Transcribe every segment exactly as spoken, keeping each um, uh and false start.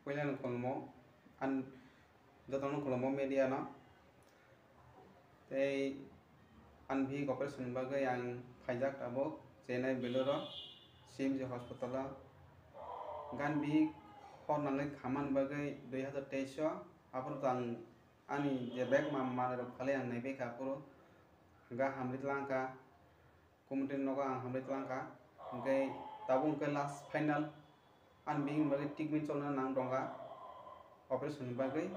Puila no khulummo, an jotono khulummo media no. Tei an bihik operation bagwi ang phaijak tabuk Chennai Beluru C M C hospital o. Gan bihik hor nangwi khaman bagwi dui hazar teis o, aphuru ang ani je bag ma-, manwi rok phalwi ang naibai kha aphuru. Hwnkhe hamri tlang kha. Committee nogo ang hambai twlang kha. Hwnkhe tabuk hwnkhe last final ani bihikni bagwi treatment cholna nang tongkha operation ni bagwi.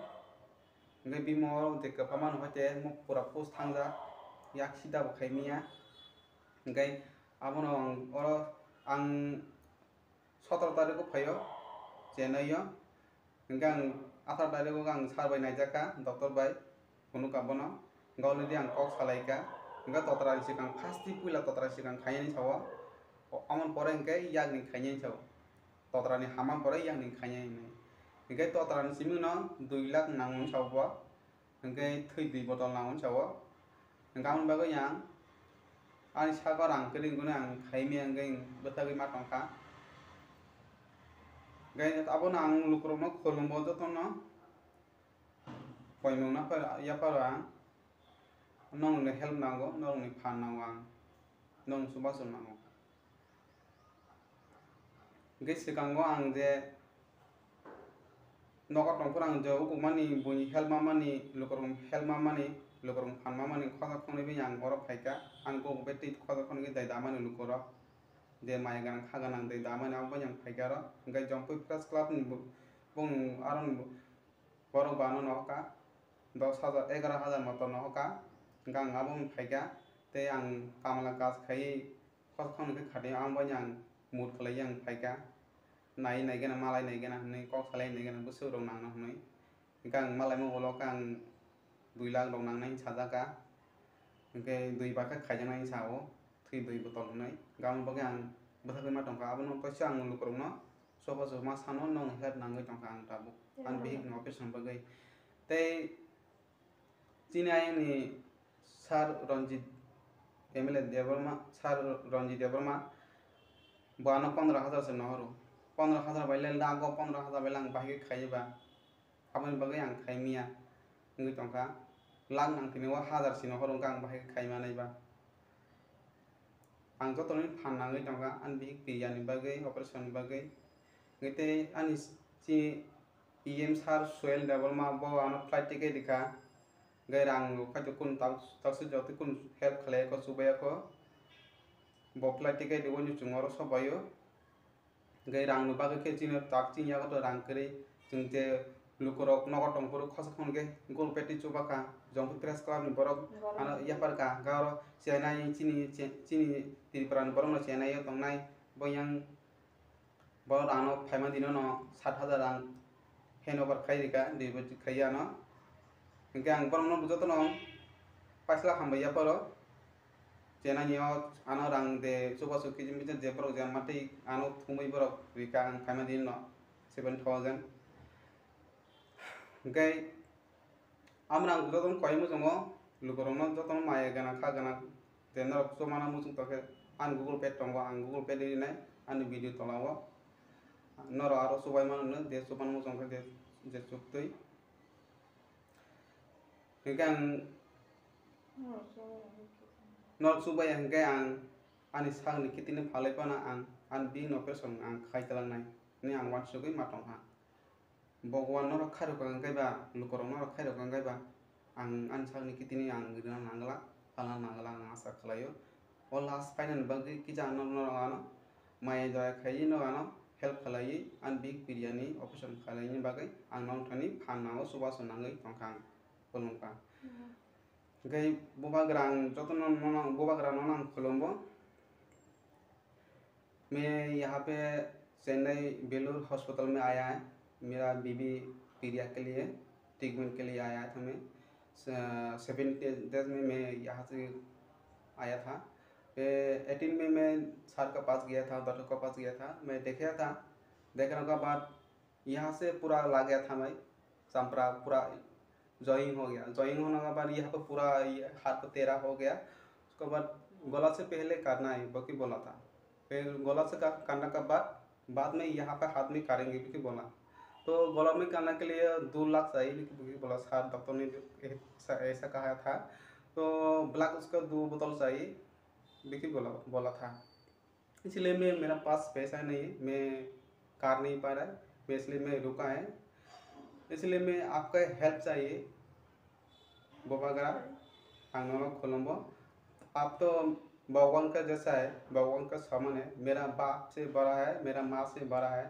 Hwnkhe bini oro je kwbangma no hoite muk pura post thangjak, yak sida bo khai manya. Hwnkhe abono ang oro ang sotoro tarikgo phaio Chennai o. Hwnkhe ang atharo tarikgo ang sir bai naijak kha, doctor bai, phunuk kha bono. Hwnkhe already ang kok salai kha. Hwnkhe totra ni swkang first twi puila totra ni swkang khainani sao. O-, amoni pore hwnkhe yakni khainani sao. Totra ni hamani pore yakni khainani hinwi. Hwnkhe totra ni simi no dui lakh nangmani sao bo. Hwnkhe thwi dui botol nango sao. Hwnkhe aboni bagwi ang ani saka rang kwrwi wngkhe ang khai maya hwnkhe bwthagwi ma tongkha. Hwnkhe abono ang lukurokno khulumbo jotono. Koimung na phai yapharo ang nongni help nango, nongni phan nango ang, nong chubachu nango. Hwnkhe swkango ang je nogo tongphuru ang je ukukmani buini help mamani, lukurokni help mamani, lukurokni phan mamani khosa khonwi bai ang oro phaikha. Ang kok bai twi khosa khonwi dai damani lukurok. Je maya gwnang kha gwnang dai damani abo bai ang phaikha oro. Hwnkhe Jompui Press Club ni bo-, bong aroni bo-, borok bo ano nohokha dos hajar, egaroh hajar moto nohokha. Hwnkhe ang abo bai phaikha. Tei ang kamla kaj khaiwi Kok khong khe khati ang bai ang mood khlai ang phaikha. Nai nai gana malai nai gana hwnwi kok salai nai gana bwswk rok nangno hwnwi. Hwnkhe ang malaima ulo khe ang dui lakh rok nangnai sajak kha. Hwnkhe dui bakha khaijaknai sao thwi dui botol hwnwi. Gabon bagwi ang bwthagwi ma tongkha. Abono kaisa ang lukurokno sobo sobo ma sano nokni help nangwi tongkha ang tabuk. Ani bihikni operation bagwi. Tei Chini ayangni Sir Ranjit M L A Debbarma, Sir Ranjit Debbarma, bo ano pondro hajar se nohoro. Pondro hajar bai le lago pondro hajar bai le ang bahai khe khaiwi ba. Aboni bagwi ang khai manya wngwi tongkha. Lak nang tini o hajar se nohoro wngkha ang bahai khe khai manai ba. Ang jotono phan nangwi tongkha, ani bihik Priya ni bagwi, operation ni bagwi. Hwnkhe tei ani si-, E M sir Suel Debbarma bo ano flight ticket rikha. Hwnkhe rang rok khaito kunu tak-, taksuk jotoi kunu help khlai yakho, chubai yakho. Bo flight ticket rwui chwng oro sobaio. Hwnkhe rangni bagwi khe chini tak chini yago to rang kwrwi, chwng je lukurok nogo tongphuru khosa khon khe gul peti chubakha, Jompui Press Club ni borok ano yapharkha, hwnkhe oro chenai chini, che-, chini Tripura ni borokno chenai o tongnai, bo yang borok ano phaima dino no sat hajar rang hand over khai rikha, deposit khai ano. Hwnkhe ang borokno jotono paisa hambai yapharo. Chenani o ano rang de chubachu kisi misa je borok je matwi ano thumwi borok rikha ang phaima dino seven thousand. Hwnkhe amrang jotono koi muchungo lukurokno jotono maya gana kha gana je norok chumana muchung tongkhe ang Google Pay tongo, ang Google Pay rinai ani video tolao norok aro chubai mano je chumana muchung khe je, je chuktwi. Hwnkhe ang norok chubai hwnkhe ang ani sakni kitini phalai phano ang ani bini operation ang khai twlangnai hwnwi ang uansugwi ma tongkha. Bhagwan norok khairokha hwnkhe ba, lukurok norok khairokha hwnkhe ba, ang ani sakni kitini ang rwna nangla, phalna nangla ang asa khlaio. O last final bagwi kisa norok ano maya daya khaiwi norok ano help khlaiwi ani bihik Priya ni operation khlaini bagwi ang norok thani phan nango, chubachu nangwi tongkha ang, khulumkha. Hwnkhe bubagra ang jotono nono bubagra nono ang khulumbo. मैं यहाँ पे चेन्नई बेलूर हॉस्पिटल में आया है। मेरा बीबी पीरिया के लिए ट्रीटमेंट के लिए आया था मैं। सेवेंटी डेज में मैं यहाँ से आया था। एटीन में मैं सर का पास गया था, डॉक्टर का पास गया था। मैं देखा था, देखने के बाद यहाँ से पूरा लग गया था मैं, चंपरा पूरा ज्वाइन हो गया। ज्वाइन होने के बाद यहाँ पे पूरा ये हाथ पे तेरा हो गया। उसके बाद गला से पहले काटना है, बल्कि बोला था। फिर गला से का-, काटने के बाद, बाद में यहाँ पे हाथ में काटेंगे, बल्कि बोला। तो गला में करने के लिए दो लाख चाहिए, लेकिन बोला सर डॉक्टर ने ऐसा कहा था, तो ब्लैक उसका दो बोतल चाहिए, लेकिन बोला बोला था। इसलिए मैं, मेरा पास पैसा नहीं है, मैं कर नहीं पा रहा है, मैं, इसलिए मैं रुका है। इसलिए मैं आपका हेल्प चाहिए। Bobagra, ang nono khulumbo। आप तो भगवान का जैसा है, भगवान का समान है। मेरा बाप से बड़ा है, मेरा माँ से बड़ा है।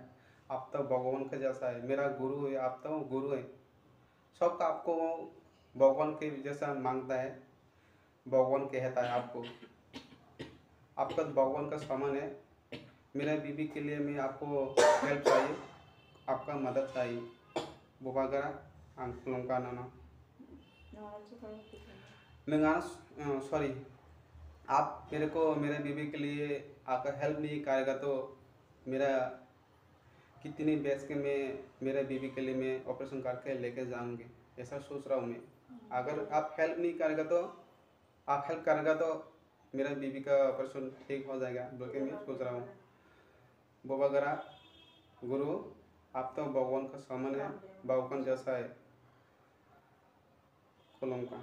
आप तो भगवान का जैसा है, मेरा गुरु है, आप तो गुरु है। सबका आपको भगवान के जैसा मांगता है, भगवान कहता है आपको। आपका तो भगवान का समान है। मेरा बीबी के लिए मैं आपको हेल्प चाहिए, आपका मदद चाहिए। Bobagra, ang khulumkha nono। Nang ano, uh, sorry, आप मेरे को, मेरे बीबी के लिए आपका हेल्प नहीं करेगा तो मेरा कितनी बेच के मैं मेरे बीबी के लिए मैं ऑपरेशन करके लेके जाऊंगी, ऐसा सोच रहा हूँ मैं। अगर आप हेल्प नहीं करेगा तो, आप हेल्प करेगा तो मेरा बीबी का ऑपरेशन ठीक हो जाएगा बोल के मैं सोच रहा हूँ। Bobagra, गुरु, आप तो भगवान का समान है, भगवान जैसा है। Khulumkha।